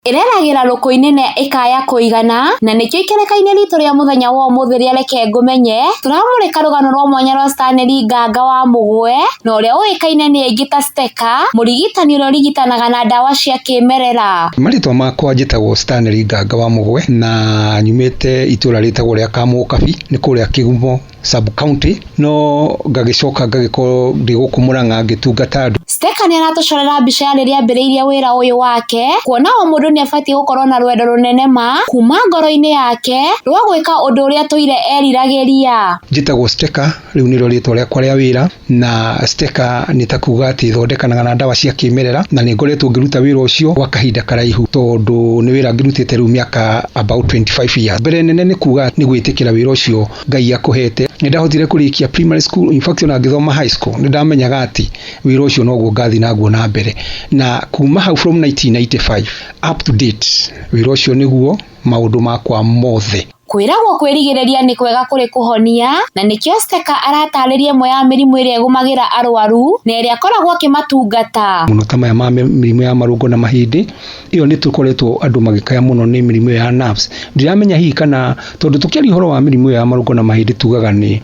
Ĩreragĩra rũkũ-inĩ na ĩkaya kũigana na nĩkĩo ikereka-inĩ ritũ rĩa mũthenya wa ũmũthĩ rĩa Reke Ngũmenye tũramũrĩka rũgano rwa mwanya rwa Stanley Nganga wa Mũgwe na ũrĩa ũĩkaine nĩ aingĩ ta Steka, mũrigitani ũrĩa ũrigitanaga na ndawa cia kĩmerera. Marĩtwa makwa njĩtagwo Stanley Nganga wa Mũgwe na nyumĩte itũra rĩtagwo rĩa Kamũkabi, nĩ kũrĩa Kĩgumo sub county, no ngagĩcoka ngagĩkorwo ndĩ gũkũ Mũrang'a ngĩtungata andũ. Steka nĩ aratũcorera mbica ya rĩrĩa ambĩrĩirie wĩra ũyũ wake, kuona o mũndũ nĩ abatiĩ gũkorwo na rwendo rũnene ma kuma ngoro-inĩ yake rwa gwĩka ũndũ ũrĩa atũire eriragĩria. Njĩtagwo Steka, rĩu nĩrĩo rĩtwa rĩakwa rĩa wĩra, na Steka nĩ ta kuga atĩ thondekanaga na ndawa cia kĩmerera, na nĩ ngoretwo ngĩruta wĩra ũcio gwa kahinda karaihu, tondũ nĩ wĩra ngĩrutĩte rĩu mĩaka about 25 years. Mbere nene nĩ kuga nĩ gwĩtĩkĩra wĩra ũcio Ngai akũhete. Nĩ ndahotire kũrĩkia primary school, in fact ona ngĩthoma high school nĩ ndamenyaga atĩ wĩra ũcio noguo ngathiĩ naguo na mbere, na kuma hau from 1995 up to date wĩra ũcio nĩguo maũndũ makwa mothe. Kwĩragwo kwĩrigĩrĩria nĩ kwega kũrĩ kũhonia na nĩkĩo Steka aratarĩria ĩmwe ya mĩrimũ ĩrĩa ĩgũmagĩra arwaru na ĩrĩa akoragwo akĩmatungata. Mũno ta maya ma mĩrimũ ya marũngo na mahĩndĩ, ĩyo nĩ tũkoretwo andũ magĩkaya mũno nĩ mĩrimũ ya nerves. Ndiramenya hihi kana tondũ tũkĩaria ũhoro wa mĩrimũ ya marũngo na mahĩndĩ tugaga nĩ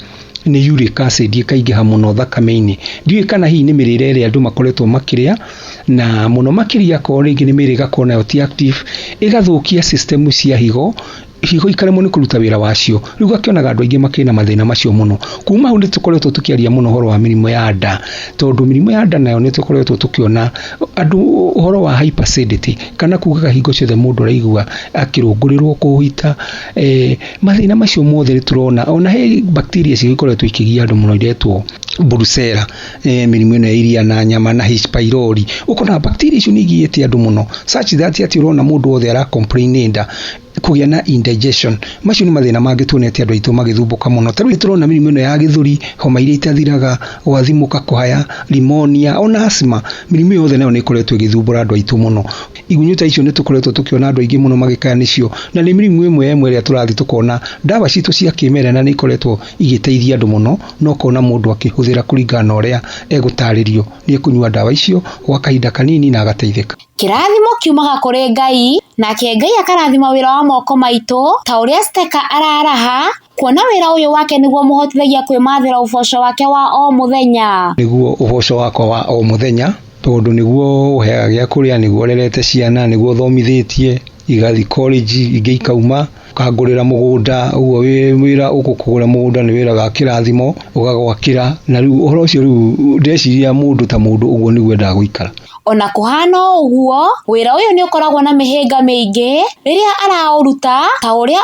uric acid ĩkaingĩha mũno thakame-inĩ. Ndiũĩ kana hihi nĩ mĩrĩre ĩrĩa andũ makoretwo makĩrĩa, na mũno makĩria akorwo rĩngĩ nĩ mĩrĩ ĩgakorwo nayo ti active, ĩgathũkia system cia higo, higo ikaremwo nĩ kũruta wĩra wacio. Rĩu ũgakĩonaga andũ aingĩ makĩrĩ na mathĩna macio mũno. Kuma hau nĩ tũkoretwo tũkĩaria mũno ũhoro wa mĩrimũ ya nda, tondũ mĩrimũ ya nda nayo nĩ tũkoretwo tũkĩona andũ ũhoro wa hyperacidity, kana kugaga hingo ciothe mũndũ araigua akĩrũngũrĩrwo kũhita, mathĩna macio mothe nĩ tũrona. Ona he bacteria cigĩkoretwo ikĩgia andũ mũno iretwo Brucella, mĩrimũ ĩno ya iria na nyama na H pylori. Ũkona bacteria icio nĩ igiĩte andũ mũno such that atĩ ũrona mũndũ wothe ara complain nĩ nda, kũgĩa na indigestion. Macio nĩ mathĩna mangĩ tuonete andũ aitũ magĩthumbũka mũno. Ta rĩu nĩtũrona mĩrimũ ĩno ya gĩthũri, homa iria itathiraga, gwathimũka, kũhaya, pneumonia, ona asthma. Mĩrimũ yothe nayo nĩ ĩkoretwo ĩgĩthumbũra andũ aitũ mũno. Igunyũ ta icio nĩ tũkoretwo tũkĩona andũ aingĩ mũno magĩkaya nĩcio, na nĩ mĩrimũ ĩmwe ĩmwe ĩrĩa tũrathiĩ tũkona ndawa citũ cia kĩmerera nĩ ikoretwo igĩteithia andũ mũno, na ũkona mũndũ akĩhũthĩra kũringana na ũrĩa egũtarĩrio nĩ ekũnyua ndawa icio gwa kahinda kanini na agateithĩka. Kĩrathimo kiumaga kũrĩ Ngai, nake Ngai akarathima wĩra wa moko maitũ ta ũrĩa Steka araraha kuona wĩra ũyũ wake nĩguo mũhotithagia kwĩmathĩra ũboco wake wa o mũthenya. Nĩguo ũboco wakwa wa o mũthenya, tondũ nĩguo ũheaga gĩa kũrĩa, nĩguo ũrerete ciana, nĩguo ũthomithĩtie igathiĩ college, ingĩ ikauma, ũkangũrĩra mũgũnda, ũguo wĩra ũgũkũgũra mũgũnda nĩ wĩra wa kĩrathimo, ũgagwakĩra, na rĩu ũhoro ũcio rĩu ndeciria mũndũ ta mũndũ ũguo nĩguo endaga gũikara. Ona kũhana ũguo, wĩra ũyũ nĩ ũkoragwo na mĩhĩnga mĩingĩ rĩrĩa araũruta ta ũrĩa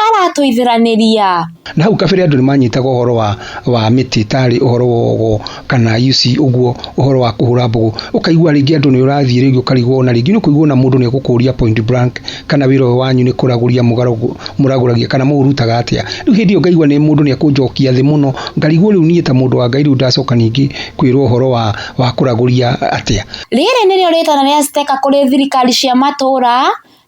aratũithĩranĩria. Na hau kabere andũ nĩ manyitaga ũhoro wa mĩtĩ tarĩ ũhoro wa ũgo kana UC ũguo, ũhoro wa kũhũra mbũgũ. Ũkaigua rĩngĩ andũ nĩ ũrathiĩ rĩngĩ ũkarigwo, na rĩngĩ nĩ ũkũigua ona mũndũ nĩ egũkũria point blank kana wĩra ũyũ wanyu nĩ kũragũria mũragũragia kana mũũrutaga atĩa. Rĩu hĩndĩ ĩyo ngaigua nĩ mũndũ nĩ ekũnjokia thĩ mũno, ngarigwo rĩu niĩ ta mũndũ wa Ngai rĩu ndacoka ningĩ kwĩrwo ũhoro wa kũragũria atĩa. Rĩrĩ nĩrĩo rĩtana rĩa Steka kũrĩ thirikari cia matũũra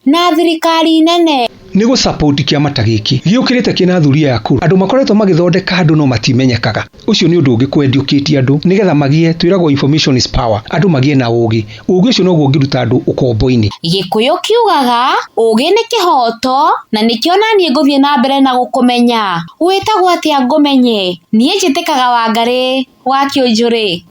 na thirikari nene. Nĩ gũ-support kĩama ta gĩkĩ gĩũkĩrĩte kĩna athuri aya akũrũ, andũ makoretwo magĩthondeka andũ no matimenyekaga. Ũcio nĩ ũndũ ũngĩ kwendiũkĩtie andũ nĩgetha magĩe, twĩragwo information is power, andũ magĩe na ũgĩ. Ũgĩ ũcio noguo ũngĩruta andũ ũkombo-inĩ. Gĩkũyũ kiugaga ũgĩ nĩ kĩhoto, na nĩkĩo naniĩ ngũthiĩ na mbere na gũkũmenya. Wĩtagwo atĩa ngũmenye? Niĩ njĩtĩkaga Wangarĩ wa Kĩũnjũrĩ.